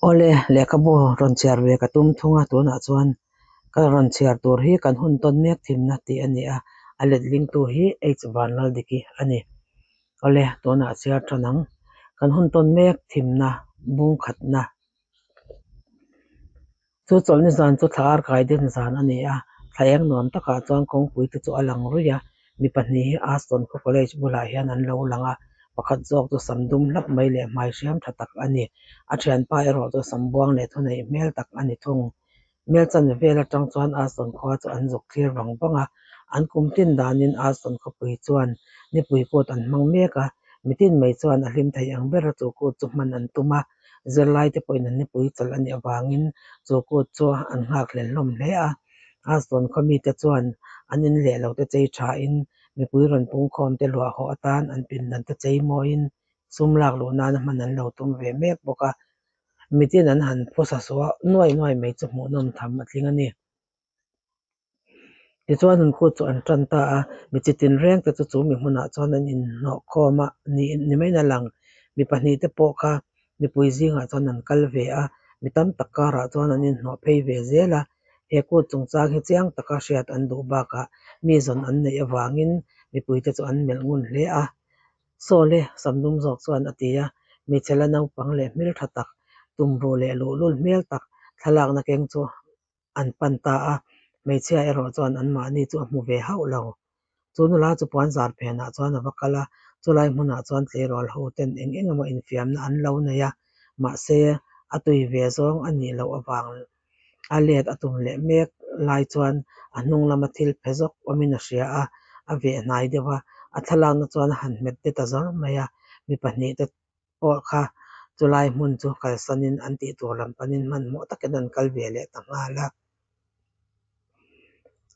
Awle, lehkhabu rawn chhiar ve ka tum thung a, tunah chuan ka rawn chhiar tur hi kan hun tawn mek thimna tih a ni a, a letlingtu hi H Vanlaldiki a ni. Awle, tunah chhiar tan ang. Kan hun tawn mek thimna bung khatna. Chu chawlhni zan chu thla ar kai den zan a ni a, thla eng nuam takah chuan kawngpui te chu a lang ruih a, mi pahnih hi Aston khaw college bulah hian an lo lang a, pakhat zawk chu sam dum hlap mai leh hmai hriam tha tak a ni, a thianpa erawh chu sam buang leh thuneih hmel tak a ni thung. Mel chanve vel atang chuan Aston khua chu an zuk thlir vang vang a, an kum tin danin Aston khawpui chuan nipui kut an hmang mek a, mitin mai chuan a hlim thei ang bera chu kut chu hman an tum a, zirlaite pawhin an nipui chawlh a nih avangin chu kut chu an nghakhlel hlawm hle a. Aston khaw mite chuan an in leh lo te chei thain mipui rawn pungkhawm te luah hawh atan an pindan te chei mawiin sum lak luh nana hman an lo tum ve mek bawk a. Mitin an han phusa suah nuai nuai mai chu hmuhnawm tham a tling a ni. Tichuan an kut chu an tan ta a, mi chi tinreng te chu chu mi hmunah chuan an inhnawh khawm a ni maiin a lang. Mi pahnih te pawh kha mipui zingah chuan an kal ve a, mi tam tak karah chuan an inhnawh phei ve zel a. He kut chungchang hi chiang taka hriat an duh bakah mi zawn an neih avangin mipuite chu an melh ngun hle a. Saw le, Samdum zawk chuan a ti a, hmeichhe la naupang leh hmeltha tak, tumruh leh luhlul hmel tak thlalakna keng chu an pan ta a, hmeichhia erawh chuan anmahni chu a hmu ve hauh lo. Chu nula chu puanzar phenah chuan a va kal a, chulai hmunah chuan tleirawl ho ten eng eng emaw infiamna an lo nei a, mahse a tui ve zawng a nih loh avang a let a tum leh mek lai chuan a hnung lama thil phe zawk awmin a hria a, a veh hnai deuh a, a thlalakna chuan a han hmet te ta zawr mai a, mi pahnih te pawh kha chulai hmun chu kalsanin an tih tur lam panin hmanhmawh takin an kal ve leh ta nghal a.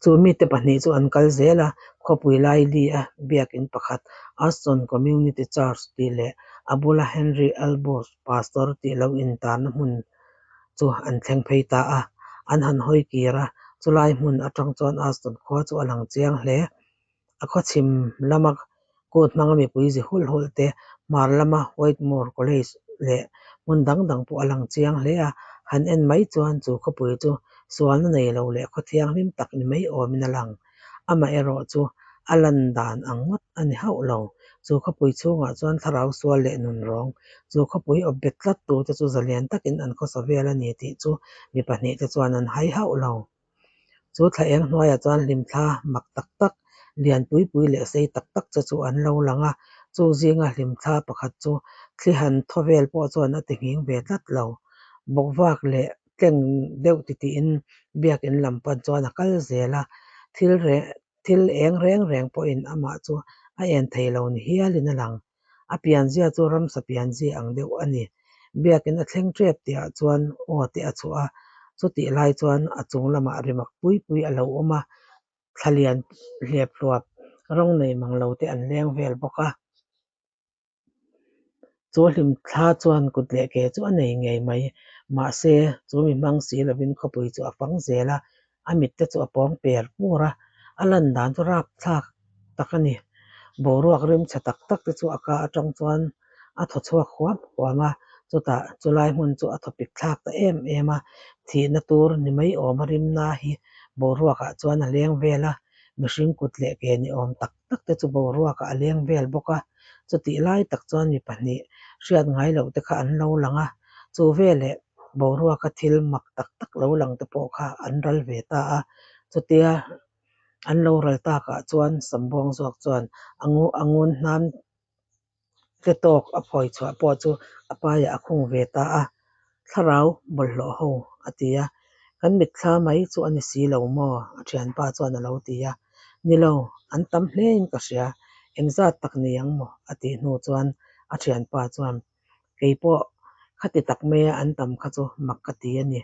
Chu mite pahnih chu an kal zel a, khawpui laili a biakin pakhat Aston Community Church tih leh a bula Henry Elbus Pastor tih lo intarna hmun chu an thleng phei ta a. An han hawi kir a, chulai hmun atang chuan Aston khua chu a lang chiang hle. A khawchhim lama kut hmanga mipui zi hulh hulh te, hmar lama Whitmore College leh hmun dang dang pawh a lang chiang hle a, han en mai chuan chu khawpui chu sualna nei lo leh khaw thianghlim tak ni mai awmin a lang. Amaherawh chu a lan dan ang ngawt a ni hauh lo. Chu khawpui chhungah chuan thlarau sual leh nun rawng, chu khawpui awp bet tlat tute chu zalian takin an khawsa vel a ni tih chu mi pahnih te chuan an hai hauh lo. Chu thla eng hnuaiah chuan hlimthla mak tak tak, lian pui pui leh sei tak tak che chu an lo lang a, chu zinga hlimthla pakhat chu thli han thaw vel pawh chuan a ti nghing ve tlat lo. Bawkvak leh tleng deuh titiin biakin lam pan chuan a kal zel a, thil reh thil eng reng reng pawhin amah chu a en thei lo ni hialin a lang. A pianzia chu ramsa pianzia ang deuh a ni. Biakin a thleng tep tihah chuan aw te a chhuah a, chutih lai chuan a chung lamah rimak pui pui a lo awm a, thla lian hlep hluap rawng nei mang lo te an leng vel bawk a. Chu hlimthla chuan kut leh ke chu a nei ngei mai. Mahse, chu mi hmang si lovin khawpui chu a fang zel a, a mit te chu a pawng per pur a, a lan dan chu rapthlak tak a ni. Boruak rimchhe tak tak te chu a ka atang chuan a thaw chhuak huam huam a, chutah chulai hmun chu a thawpik thlak ta em em a, thihna tur ni mai awma rimna hi boruakah chuan a leng vel a, mihring kut leh ke ni awm tak tak te chu boruakah a leng vel bawk a, chutih lai tak chuan mi pahnih hriat ngai loh te kha an lo lang a, chu veleh boruaka thil mak tak tak lo lang te pawh kha an ral ve ta a, chutia an lo ral takah chuan Sambuang zawk chuan a a ngun hnam te tawk a phawi chhuah pawh chu a paiah a khung ve ta a, Thlarau bawlhhlawh ho a ti a, kan mitthla mai chu a ni si lo maw? a thianpa chuan a lo ti a, Ni lo, an tam hlein ka hria, engzat tak ni ang maw? a tih hnu chuan a thianpa chuan, Kei pawh khati tak maia an tam kha chu mak ka ti a ni,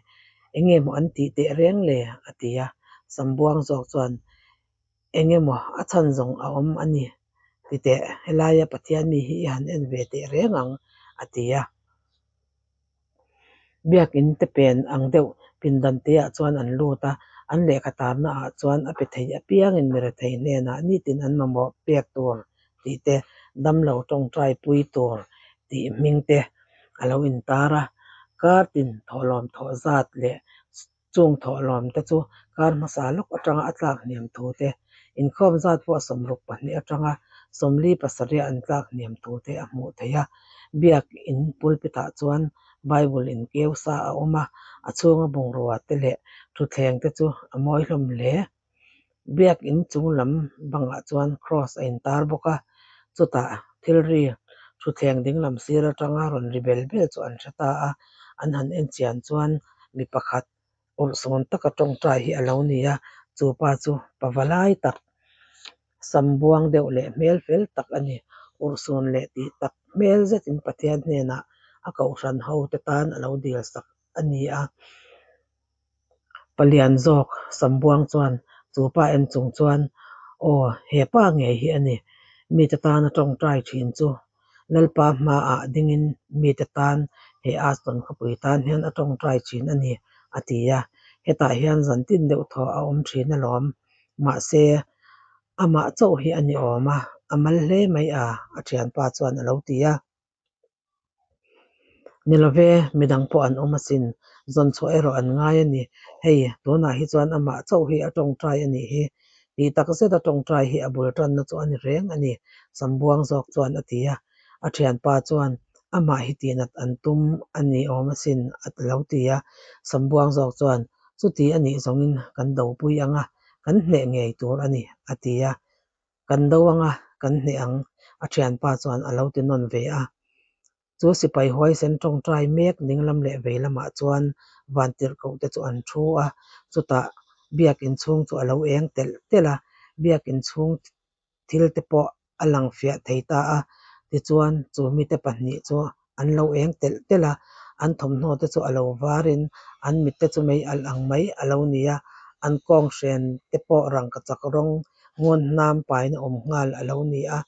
enge maw an tih teh reng le? a ti a, Sambuang zawk chuan, Eng emaw a chhan zawng a awm a ni ti teh, helaia Pathian mi hi i han en ve teh reng ang, a ti a. Biakin te pen ang deuh pindan te ah chuan an lut a, an lehkha tarna ah chuan a pe thei apiangin mirethei hnenah nitin an mamawh pek tur tih te, damlo tawngtai pui tur tih hming te a lo intar a. Kar tin thawhlawm thawh zat leh chung thawhlawm te chu kar hmasa lawk atanga a tlak hniam thu te, inkhawm zat pawh 62 atanga 47 an tlak hniam thu te a hmuh theih a. Biak in pulpit ah chuan Bible inkeu sa a awm a, a chhunga bungrua te leh thutthleng te chu a mawi hlawm hle. Biak in chung lam bangah chuan cross a intar bawk a, chutah thil ri thutthleng dinglam sir atanga rawn ri bel bel chu an hre ta a, an han en chian chuan mi pakhat urhsun taka tawngtai hi a lo ni a, chu pa chu pava lai tak sam buang deuh leh hmel fel tak a ni. Urhsun leh tih tak hmel zetin Pathian hnenah a kohhran ho te tan a lo dil sak a ni a. Palian zawk Sambuang chuan chu pa en chung chuan, Aw, he pa ngei hi a ni. Mite tana tawngtai thin chu Lalpa hmaah dingin mite tan he Aston khawpui tan hian a tawngtai thin a ni, a ti a. Hetah hian zantin deuh thaw a awm thin alawm. Mahse, amah chauh hi a ni awm a, a mal hle mai a, a thianpa chuan a lo ti a. Ni love, midang pawh an awm asin. Zawn chhuah erawh an ngai a ni. Hei, tunah hi chuan amah chauh hi a tawngtai a nih hi. Tih tak zeta tawngtai hi a bul tanna chu a ni reng a ni, Sambuang zawk chuan a ti a. A thianpa chuan, Amah hi tihnat an tum a ni awm asin, a lo ti a. Sambuang zawk chuan, Chuti a nih zawngin kan dopui ang a, kan hneh ngei tur a ni, a ti a. Kan do ang a, kan hneh ang, a thianpa chuan a lo ti nawn ve a. Chu sipai huaisen tawngtai mek dinglam leh vei lamah chuan vantirhkoh te chu an thu a, chutah biakin chhung chu a lo eng telh telh a, biakin chhung thil te pawh a lang fiah thei ta a. Tichuan, chu mite pahnih chu an lo eng telh telh a, an thawmhnaw te chu a lo varin an mit te chu mei alh ang mai a lo ni a, an kawnghren te pawh rangkachak rawng ngun hnam paina awm nghal a lo ni a.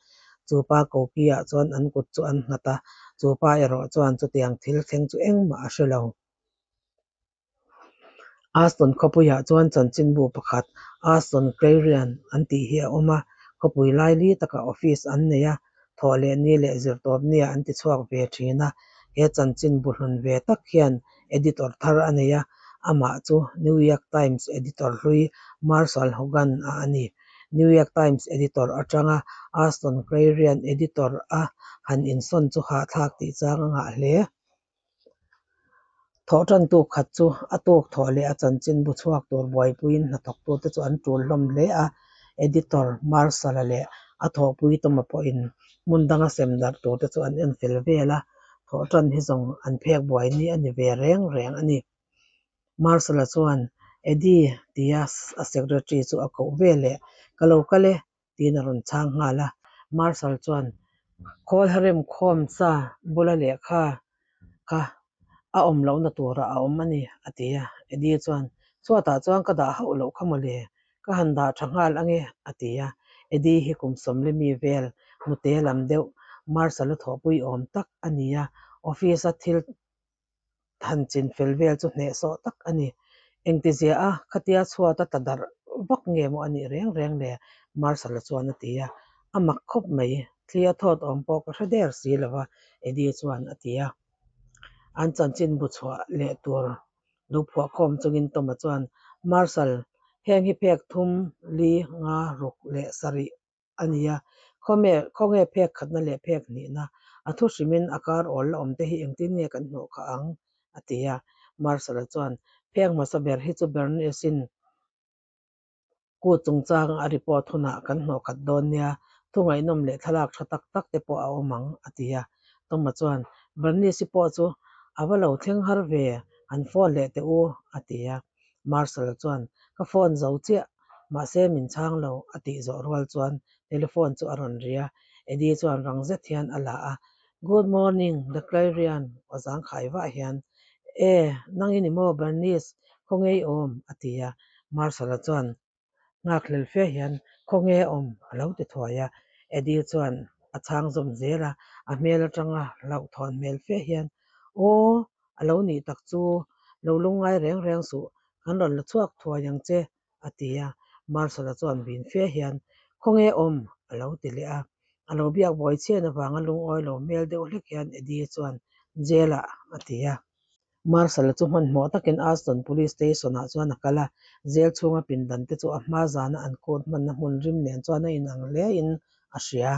Chu pa koki ah chuan an kut chu an nghat a, chu pa erawh chuan chutiang thil thleng chu engmah a hre lo. Aston khawpuiah chuan chanchinbu pakhat Aston Clarion an tih hi a awm a, khawpui laili takah office an nei a, thawh leh ni leh zirtawp niah an tichhuak ve thin a. He chanchinbu hlun ve tak hian editor thar a nei a, amah chu New York Times editor hlui Marshall Hogan-a a ni. New York Times editor atanga Aston Clarion editor a han insawn chu hahthlak tih chang a ngah hle. Thawh tantu khat chu a tuk thawh leh a chanchinbu chhuak tur buaipuiin hnathawktute chu an tul hlawm hle a, editor Marshall-a leh a thawhpui Tom-a pawhin hmun danga sem darh turte chu an en fel vel a, thawh tan hi zawng an phek buai ni a ni ve reng reng a ni. Marshall-a chuan, Eddie, tia a secretary chu a koh ve leh, Ka lo kal e, tiin a rawn chhang nghal a. Marshall chuan, Khawl harem khawm sa bula lehkha kha a awm lohna turah a awm a ni, a ti a. Eddie chuan, Chhuatah chuan ka dah hauh loh kha mawle, ka han dah tha nghal ange, a ti a. Eddie hi kum sawmli mi vel, nute lam deuh, Marshall-a thawhpui awm tak a ni a, office-a thil han chin fel vel chu hnehsawh tak a ni. Engtizia a, khatia chhuata tla darh vak nge maw a nih reng reng le? Marshall-a chuan a ti a. A mak khawp mai, thli a thawt awm pawh ka hre der si lo va, Eddie chuan a ti a. An chanchin bu chhuah leh tur lo phuah khawm chungin Tom-a chuan, Marshall, heng hi phek thum, li, nga, ruk leh sarih a ni a, khawnge phek khatna leh phek hnihna, a thu hrimin a kar awl la awm te hi engtin nge kan hnawh khah ang? a ti a. Marshall-a chuan, Phek hmasa ber hi chu Bernice-in kut chungchanga a report hunah kan hnawh khat dawn nia, thu ngaihnawm leh thlalak tha tak tak te pawh a awm ang, a ti a. Tom-a chuan, Bernice-i pawh chu a va lo thleng har ve, han phone leh teh u, a ti a. Marshall chuan, Ka phone zo chiah, mahse min chhang lo, a tih zawh rual chuan telephone chu a rawn ri a. Eddie chuan rang zet hian a la a, Good morning, The Clarion, aw zangkhai vah hian, E, nang i ni maw Bernice, khawnge i awm? a ti a. Marshall-a chuan nghakhlel fe hian, Khawnge a awm? a lo ti thuai a. Eddie chuan a chhang zawm zel a, a hmel atanga hlauhthawn hmel fe hian, Aw, a lo nih tak chu, lo lungngai reng reng suh, kan rawn la chhuak thuai ang che, a ti a. Marshall-a chuan vin fe hian, Khawnge a awm? a lo ti leh a. A lo biak buai chhian avanga lungawi lo hmel deuh hlek hian Eddie chuan, Jail-ah, a ti a. Marshal-a chu hmanhmawh takin Aston Police Station-ah chuan a kal a, jail chhunga pindan te chu a hma zana an court hmanna hmun rim nen chuan a inang hlein a hria.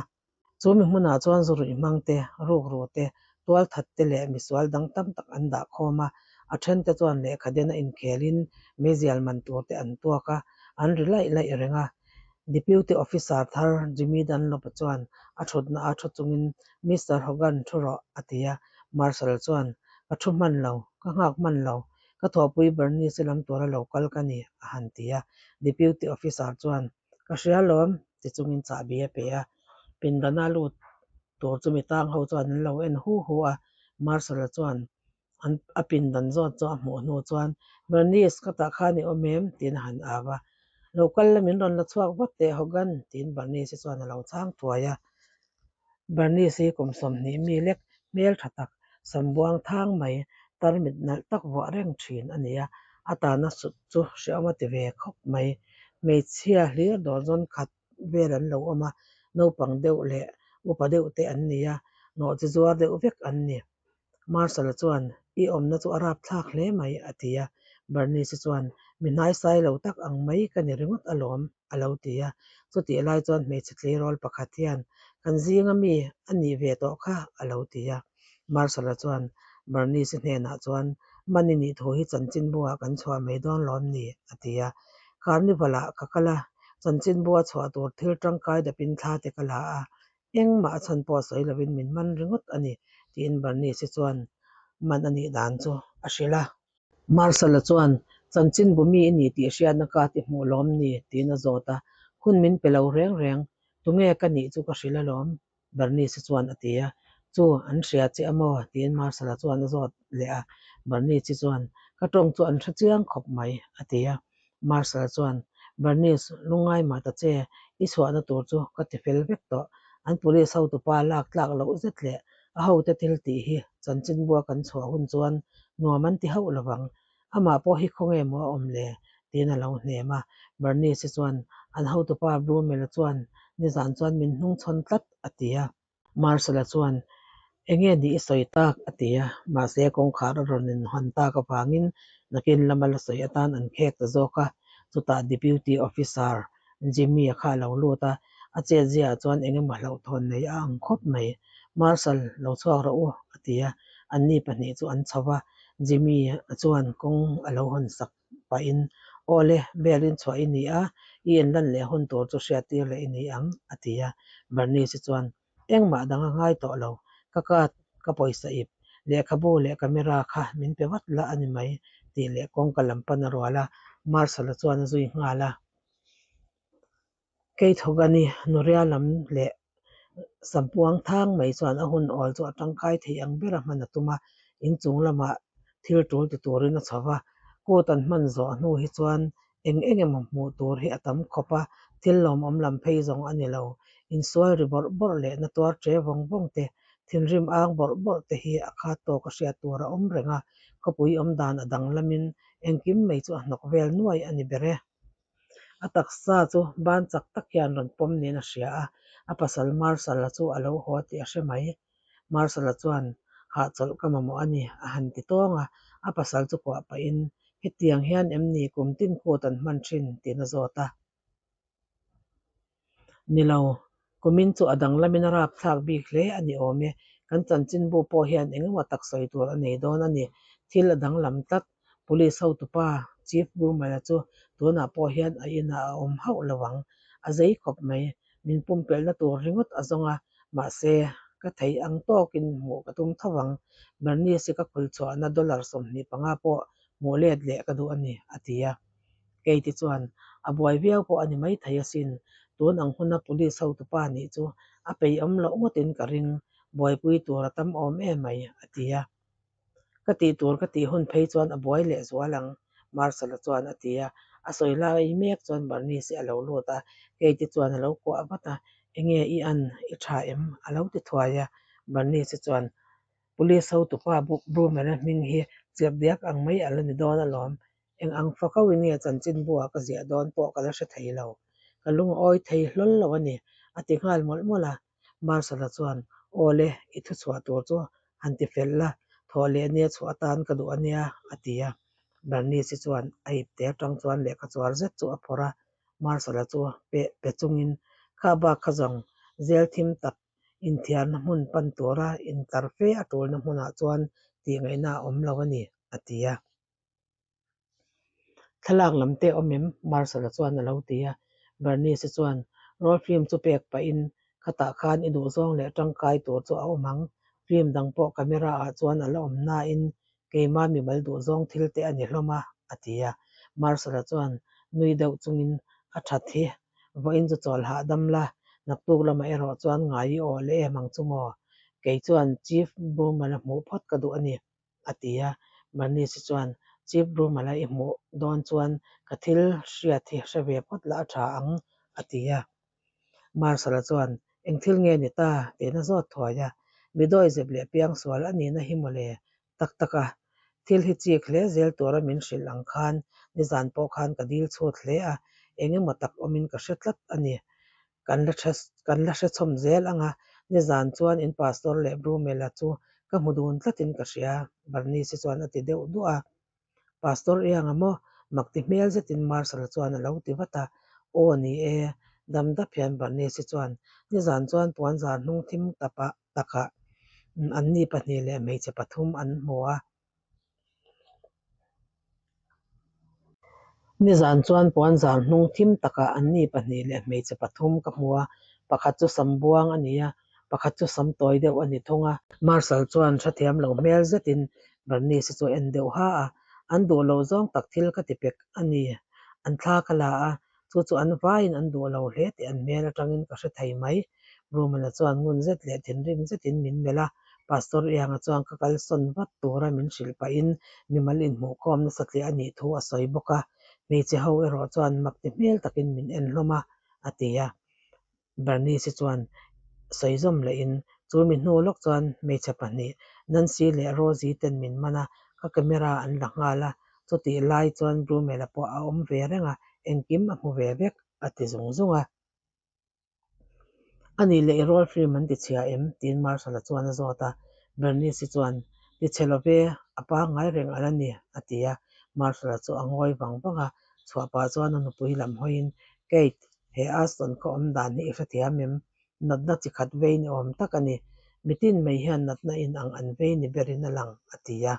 Chu mi hmunah chuan zu ruih hmang te, rukru te, tualthat te leh misual dang tam tak an dah khawm a, a thente chuan lehkha den a inkhelin meizial man tur te an tuak a, an ri laih laih reng a. Deputy Officer thar Jimmy Dunlop-a chuan a thutna a thu chungin Mister Hogan thu rawh a ti a, Marshal chuan Ka thu hman lo, ka nghak hman lo, ka thawhpui Bernice lam tura lo kal ka ni a han ti a, Deputy Officer chuan Ka hria lawm ti chungin chahbi a pe a, pindana lut tur chu mi tang ho chuan an lo en hu hu a, Marshal-a chuan an a pindan zawt chu a hmuh hnu chuan Bernice ka tah khan i awm em? tiin a han au a, Lo kal la min rawn la chhuak vat teh Hogan tiin Bernice-i chuan a lo chhang thuai a. Bernice-i kum 20 mi lek hmel tha tak, sambuang thang mai, tarmit nalh tak vuah reng thin a ni a, a tahna sut chu hrehawm a ti ve khawp mai. Hmeichhia hlir dawrzawn khat vel an lo awm a, naupang deuh leh upa deuh te an ni a, nawhchi zuar deuh vek an ni. Marshal-a chuan, I awmna chu a rapthlak hle mai, a ti a. Bernice-i chuan, Mi hnaisai lo tak ang mai ka ni ringawt alawm, a lo ti a. Chutih lai chuan hmeichhe tleirawl pakhat hian, Kan zinga mi a nih ve tawh kha, a lo ti a. Marshal-a chuan Bernice-i hnenah chuan, Man i nih thu hi chanchinbu-ah kan chhuah mai dawn lawm ni? a ti a. Carnival-ah ka kal a, chanchinbu-a chhuah tur thil tangkai dapin thla te ka la a, Engmah a chhan pawh sawi lovin min man ringawt a ni, tiin Bernice-i chuan man a nih dan chu a hrilh a. Marshall-a chuan, Chanchinbu mi i ni tih hriatna ka ti hmuh lawm ni? tiin a zawt a. Hun min pe lo reng reng, tunge ka nih chu ka hrilh alawm, Bernice-i chuan a ti a. Chu, an hria che a maw? tiin Marshall-a chuan a zawt leh a. Bernice-i chuan, Ka tawng chu an hre chiang khawp mai, a ti a. Marshall chuan, Bernice, lungngai mah ta che, i chhuahna tur chu ka ti fel vek tawh. An police hotupa lak tlak loh zet leh a hote thil tih hi chanchinbua kan chhuah hun chuan nuam an ti hauh lovang. Amah pawh hi khawnge maw a awm le? tiin a lo hnem a. Bernice-i chuan, An hotupa Brumel-a chuan nizan chuan min hnungchhawn tlat, a ti a. Marshall-a chuan, Enge ni i sawi tak? a ti a, mahse kawngkhar a rawn inhawn tak avangin nakin lama la sawi atan an khek ta zawk a. Chutah Deputy Officer Jimmy-a kha a lo lut a, a chetziaah chuan engemaw hlauhthawn nei a ang khawp mai. Marshall, lo chhuak rawh u, a ti a, anni pahnih chu an chho va, Jimmy-a chuan kawng a lo hawn sak pahin, Aw le, bel in chhuah i ni a, i inlan leh hun tur chu hriattir leh i ni ang, a ti a. Bernice-i chuan, Engmah dang a ngai tawh lo, ka card, ka pawisa ip, lehkhabu leh camera kha min pe vat la a ni mai, tih leh kawngka lam pan a rual a, Marshall-a chuan a zui nghal a. Kate Hogan-i Nuria lam leh Sampuang thang mai chuan a hun awl chu a tangkai thei ang bera hman a tum a, inchung lamah thil tul ti turin a chho va. Kut an hman zawh hnu hi chuan eng eng emaw hmuh tur hi a tam khawp a, thil lawmawm lam phei zawng a ni lo. Insual ri bawrh bawrh leh na tuar che vawng vawng te, thinrim ang bawrh bawrh te hi a khat tawk a hriat tur a awm reng a, khawpui awm dan a danglamin engkim mai chu a hnawk vel nuai a ni ber e. A taksa chu ban chak tak hian rawn pawm niin a hria a, a pasal Marshall-a chu a lo haw tih a hre mai. Marshall-a chuan, Hahchawlh ka mamawh a ni, a han ti tawng a, a pasal chu kuah pahin, Hetiang hian em ni kum tin kut an hman thin? tiin a zawt a. Ni lo, kumin chu a danglamin a rapthlak bik hle a ni awm e, kan chanchinbu pawh hian eng emaw tak sawi tur a nei dawn a ni, thil a danglam tlat. Police hotupa Chief Burmala chu tunah pawh hian a inah a awm hauh lo ang, a zei khawp mai, min pumpelhna tur ringawt a zawng a, mahse, ka theih ang tawkin hmuh ka tum tho ang, Bernice-i ka khulchhuahna dollar 25 pawh hmuh let leh ka duh a ni, a ti a. Keiti chuan, A buai viau pawh a ni maithei asin, tun ang huna police hotupa nih chu a peihawm loh ngawtin ka ring, buaipui tur a tam awm em mai, a ti a. Ka tih tur ka tih hun phei chuan a buai leh zual ang, Marshall-a chuan a ti a. A sawi lai mek chuan Bernice-i a lo lut a, Keiti chuan a lo kuah vat a, Enge i an, i tha em? a lo ti thuai a. Bernice-i chuan, Police hotupa Brumera hming hi chirh diak ang mai a la ni dawn alawm. Eng ang fakau in nge chanchinbu ah ka ziah dawn pawh ka la hre thei lo. Ka lung a awi thei hlawl lo a ni, a ti nghal mawlh mawlh a. Marshall-a chuan, Aw le, i thuchhuah tur chu han ti fel la, Thawhlehnia chhuah atan ka duh a nia, a ti a. Bernice-i chuan a ipte atang chuan lehkha chuar zet chu a phawrh a, Marshal-a chu pe pe chungin, Kha bak kha zawng zel thim tak inthiarna hmun pan tura intlar fe a tulna hmunah chuan tihngaihna a awm lo a ni, a ti a. Thlalak lam te awm em? Marshal-a chuan a lo ti a. Bernice-i chuan roll film chu pek pahin, Khatah khan i duhzawng leh tangkai tur chu a awm ang. Film dang pawh camera ah chuan a la awm nain keima mimal duhzawng thil te a ni hlawm a, a ti a. Marshal-a chuan nui deuh chungin, A that hi, vawiin chu chawl hahdam la, naktuk lamah erawh chuan ngai i awh leh em ang chu maw? Kei chuan Chief Brumal-a hmuh phawt ka duh a ni. A ti a, Bernice chuan, Chief Brumal-a i hmuh dawn chuan ka thil hriat hi hre ve phawt la a tha ang, a ti a. Marshal-a chuan, Eng thil nge ni ta? tiin a zawt thuai a. Mi dawizep leh piangsual a nihna hi mawle, tak tak a. Thil hi chik hle zel tura min hrilh ang khan nizan pawh khan ka dil chhut hle a, eng emaw tak awmin ka hre tlat a ni. Kan la kan la hre chhawm zel ang a, nizan chuan in pastor leh Brumela chu ka hmu dun tlatin ka hria, Bernice chuan a ti deuh duah a. Pastor Ianga maw? Mak ti hmel zetin Marshal chuan a lo ti vat a. Aw ni e, dam dap hian Bernice chuan nizan chuan puanzar hnung thim tapah takah anni pahnih leh hmeichhe pathum an hmu a. Nizan chuan puanzar hnung thim takah anni pahnih leh hmeichhe pathum ka hmu a, pakhat chu sam buang a ni a, pakhat chu sam tawi deuh a ni thung a. Marshal chuan hrethiam lo hmel zetin Bernice chu a en deuh ha a, An duh loh zawng tak thil ka ti pek a ni. An thla ka la a, chu chu an vaiin an duh lo hle tih an hmel atangin ka hre thei mai. Brumana chuan ngun zet leh thinrim zetin min melh a, Pastor Ianga chuan ka kalsawn vat tura min hrilh pahin mimal inhmuhkhawm nasa tliah a nih thu a sawi bawk a, hmeichhe ho erawh chuan mak ti hmel takin min en hlawm a, a ti a. Bernice chuan sawi zawm lehin chu mi hnu lawk chuan hmeichhe pahnih Nancy leh Rosie ten min man a, ka camera an la nghal a, chutih lai chuan Brumela pawh a awm ve reng a, engkim a hmu ve vek, a ti zung zung a. A nih leh i roll film an ti chhia em? tiin Marshall-a chuan a zawt a. Bernice-i chuan, Ti chhe lo ve, a pangngai reng ala ni, a ti a. Marshall-a chu a ngawi vang vang a, chhuah pah chuan a nupui lam hawiin, Kate, he Aston khaw awm dan hi i hrethiam em? Natna chi khat vei ni awm tak a ni. Mitin mai hian natna in ang an vei ni berin a lang, a ti a.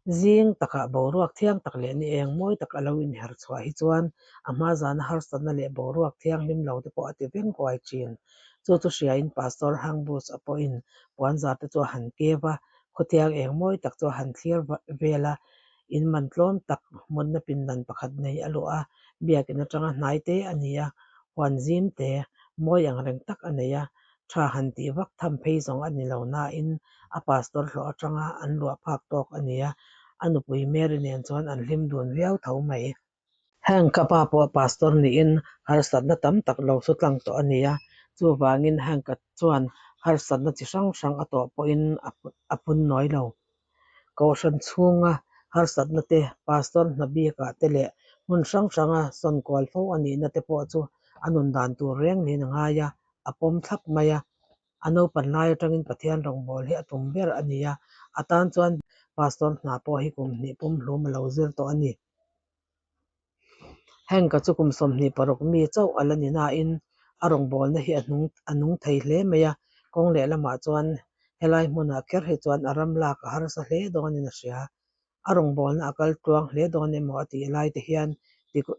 Zing takah boruak thiang tak leh ni eng mawi tak a lo inher chhuah hi chuan a hma zana harsatna leh boruak thianghlim lo te pawh a ti veng huai thin. Chu chu hriain Pastor Hangbus-a pawhin puanzar te chu a han keu a, khawthiang eng mawi tak chu a han thlir vel a, in man tlawm tak mutna pindan pakhat nei a luah a, biakin atanga hnai te a ni a, huan zim te mawi ang reng tak a nei a, Tha han tih vak tham phei zawng a ni lo nain a pastor hlawh atanga an luah phak tawk a ni a, a nupui Mary nen chuan an hlim dun viau tho mai. Hank a pa pawh pastor niin harsatna tam tak lo su tlang tawh a ni a, chuvangin Hank-a chuan harsatna chi hrang hrang a tawh pawhin a phun nawi lo. Kohhran chhunga harsatna te, pastor hna bikah te leh hmun hrang hranga sawn kual fo a nihna te pawh chu a nun dan tur reng niin a ngai a, a pawm thlap mai a. A naupan lai atangin Pathian rawngbâwl hi a tum ber a ni a, a tan chuan pastor hna pawh hi kum hnih pumhlum a lo zir tawh a ni. Hank-a chu kum 26 mi chauh a la ni nain a rawngbawlna hi a nung thei hle mai a, kawng lehlamah chuan helai hmunah kher hi chuan a ram lak a harsa hle dawnin a hria. A rawngbawlna a kal tluang hle dawn emaw a tih lai te hian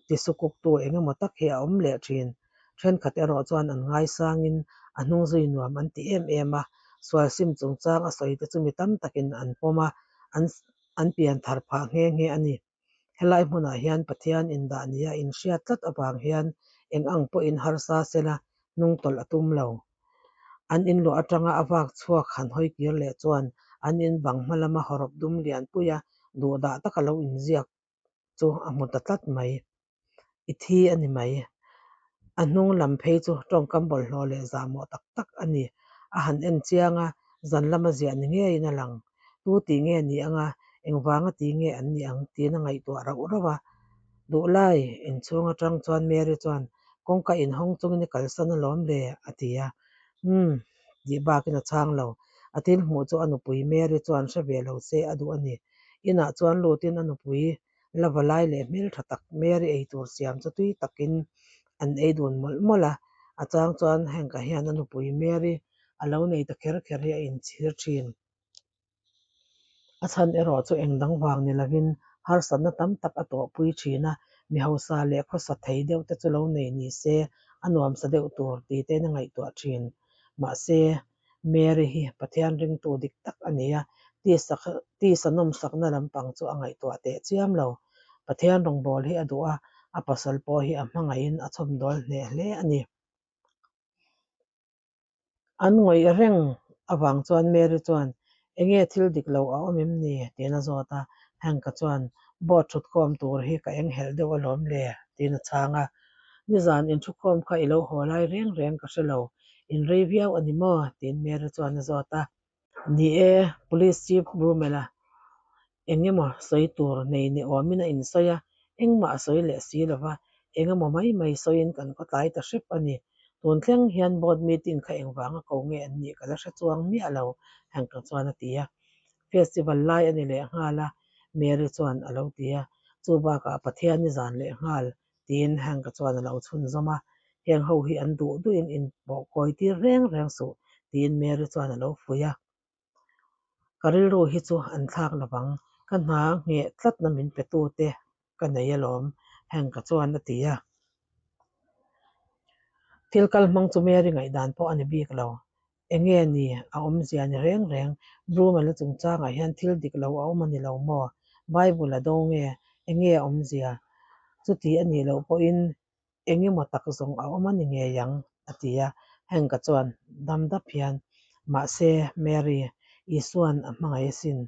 tisukuktu eng emaw tak hi a awm leh thin. Thenkhat erawh chuan an ngaisangin a hnung zui nuam an ti em em a, sual sim chungchang a sawi te chu mi tam takin an pawm a, an pian thar phah nghe nghe a ni. Helai hmunah hian Pathian indah nia inhriat tlat avang hian eng ang pawhin harsa sela hnungtawlh a tum lo. An inluah atanga a vak chhuak han hawi kir leh chuan an in bang hma lama hawrawp dum lianpuia duhdah taka lo inziak chu a hmu ta tlat mai. I thi a ni mai. A hnung lam phei chu tawngkam bawlhhlawh leh zahmawh tak tak a ni. A han en chiang a, zan lama ziah ni ngeiin a lang. Tu tih nge ni anga, engvanga ti nge an nih ang tiin a ngaihtuah rauh rauh a. Duhlai, inchhung atang chuan Mary chuan, Kawngka inhawng chungin i kalsan alawm le, a ti a. Umm, tih bakin a chhang lo. A thil hmuh chu a nupui Mary chuan hre ve lo se a duh a ni. Inah chuan lutin a nupui la valai leh hmeltha tak Mary eitur siam chu tui takin an ei dun mawlh mawlh a. A chang chuan Hank-a hian a nupui Mary a lo nei ta kher kher hi a inchhir thin. A chhan erawh chu eng dang vang ni lovin harsatna tam tak a tawhpui thin a, mi hausa leh khawsa thei deuh te chu lo nei ni se a nuamsa deuh tur ti tein a ngaihtuah thin. Mahse, Mary hi Pathian ringtu dik tak a ni a, tisa nawmsakna lampang chu a ngaihtuah teh chiam lo. Pathian rawngbâwl hi a duh a, a pasal pawh hi a hmangaihin a chhawmdawl hneh hle a ni. An ngawih reng avang chuan Mary chuan, Enge thil dik lo a awm em ni? tiin a zawt a. Hank-a chuan, Board thutkhawm tur hi ka enghelh deuh alawm le, tiin a chhang a. Nizan inthukhawm kha i lo haw lai reng reng ka hre lo, in rei viau a ni maw? tiin Mary chuan a zawt a. Ni e, Police Chief Brumel-a eng emaw sawi tur nei ni awmin a insawi a, engmah a sawi leh si lo va, eng emaw mai mai sawiin kan khawtlai ta hrep a ni. Tun thleng hian board meeting kha engvanga ko nge an nih ka la hre chuang miah lo, Hank-a chuan a ti a. Festival lai a ni leh nghal a, Mary chuan a lo ti a. Chu bakah Pathian i zan leh nghal, tiin Hank-a chuan a lo chhunzawm a. Heng ho hi an duh duhin inpawh kawi tir reng reng suh, tiin Mary chuan a lo fuih a. Ka rilru hi chu an thlak lovang, ka hna ngheh tlatna min pe tute ka nei alawm, Hank-a chuan a ti a. Thil kal hmang chu Mary ngaihdan pawh a ni bik lo. Enge ni a awmzia ni reng reng, Brummel-a chungchangah hian thil dik lo a awm a ni lo maw? Bible a do nge? Enge a awmzia? Chuti a nih loh pawhin eng emaw tak zawng a awm a ni ngei ang, a ti a. Hank-a chuan dam dap hian, Mahse, Mary, Isua'n a hmangaih asin.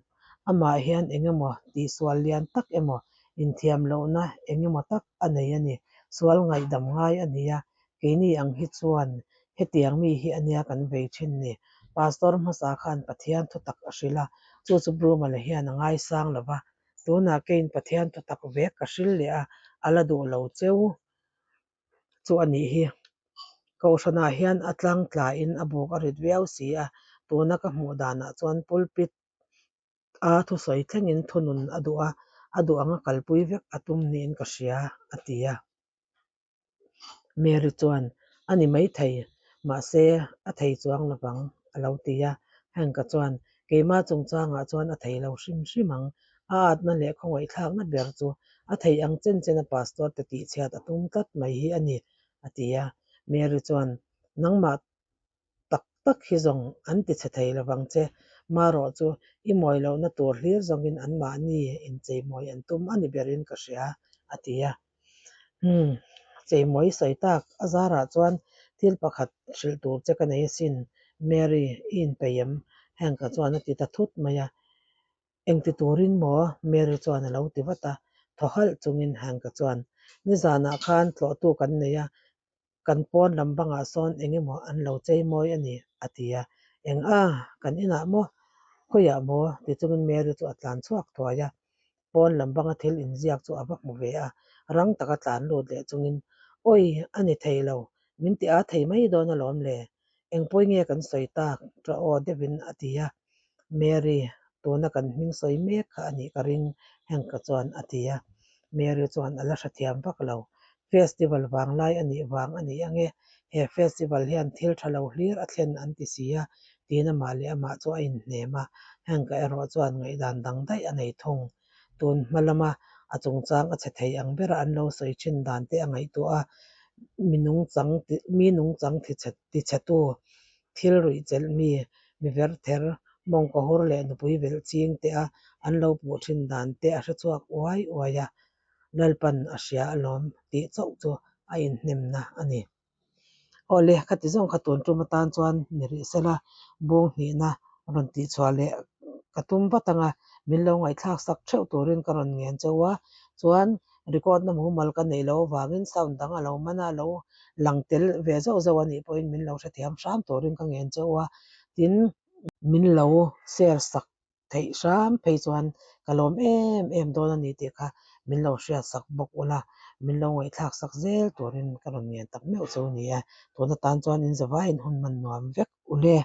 Amah hian eng emaw tihsual lian tak emaw, inthiam lohna eng emaw tak a nei a ni. Sual ngaihdam ngai a ni a, keini ang hi chuan hetiang mi hi a nia kan vei thin ni. Pastor hmasa khan Pathian thutak a hrilh a, chu chu Brumala hian a ngaisang lo va. Tunah keiin Pathian thutak vek ka hrilh leh a, a la duh lo cheu chu a nih hi. Kohhranah hian a tlang tlain a buk a rit viau si a, tuna ka hmuh danah chuan pulpit a thusawi thlengin thunun a duh a, a duh anga kalpui vek a tum niin ka hria, a ti a. Mary chuan, A ni maithei, mahse a thei chuang lovang, a lo ti a. Hank-a chuan, Keimah chungchangah chuan a thei lo hrim hrim ang. A atna leh khawngaihthlakna ber chu a thei ang chen chen a pastor te tihchhiat a tum tlat mai hi a ni, a ti a. Mary chuan, Nangmah tak tak hi zawng an ti chhe thei lovang che. Marawh chu i mawi lohna tur hlir zawngin anmahni incheimawi an tum a ni berin ka hria, a ti a. Umm, cheimawi sawi tak a zarah chuan thil pakhat hrilh tur che ka nei asin, Mary, i inpeih em? Hank-a chuan a ti ta thut mai a. Engti turin maw? Mary chuan a lo ti vat a. Thaw halh chungin Hank-a chuan, Nizanah khan tlawhtu kan nei a, kan pawn lam bangah sawn eng emaw an lo chei mawi a ni, a ti a. Eng a, kan inah maw? Khawiah maw? ti chungin Mary chu a tlan chhuak thuai a. Pawn lam banga thil inziak chu a va hmu ve a, rang taka tlan lut leh chungin, Awi, a ni thei lo, min ti a thei mai dawn alawm le. Eng pawi nge kan sawi tak? Ṭah aw deuhin a ti a. Mary, tuna kan hming sawi mek kha a nih ka ring, Hank-a chuan a ti a. Mary chuan a la hrethiam vak lo. Festival vanglai a nih vang a ni ange, he festival hian thil tha lo hlir a thlen an ti si a, tiin amah leh amah chu a inhnem a. Hank-a erawh chuan ngaihdan dang daih a nei thung. Tun hma lama a chungchang a chhe thei ang bera an lo sawi thin dan te a ngaihtuah a, mi nungchang mi nungchang tichhetu, thil ruih chelh mi, mi verther, mawngkawhur leh nupui velh ching te a an lo puh thin dan te a hre chhuak uai uai a, Lalpan a hria alawm tih chauh chu a inhnemna a ni. Awle, khati zawng kha tun tum atan chuan ni rih sela, bung hnihna rawn tihchhuah leh ka tum vat ang a, min lo ngaihthlak sak theuh turin ka rawn ngen cheu a, chuan record na mumal ka neih loh avangin sound dang a lo man a, lo lang tel ve zauh zauh a nih pawhin min lo hrethiam hram turin ka ngen cheu a, tin, min lo share sak theih hram phei chuan ka lawm em em dawn a ni tih kha min lo hriat sak bawk ula, min lo ngaihthlak sak zel turin ka rawn ngen tak meuh chu a ni e. Tun atan chuan in zavaiin hun hman nuam vek ule.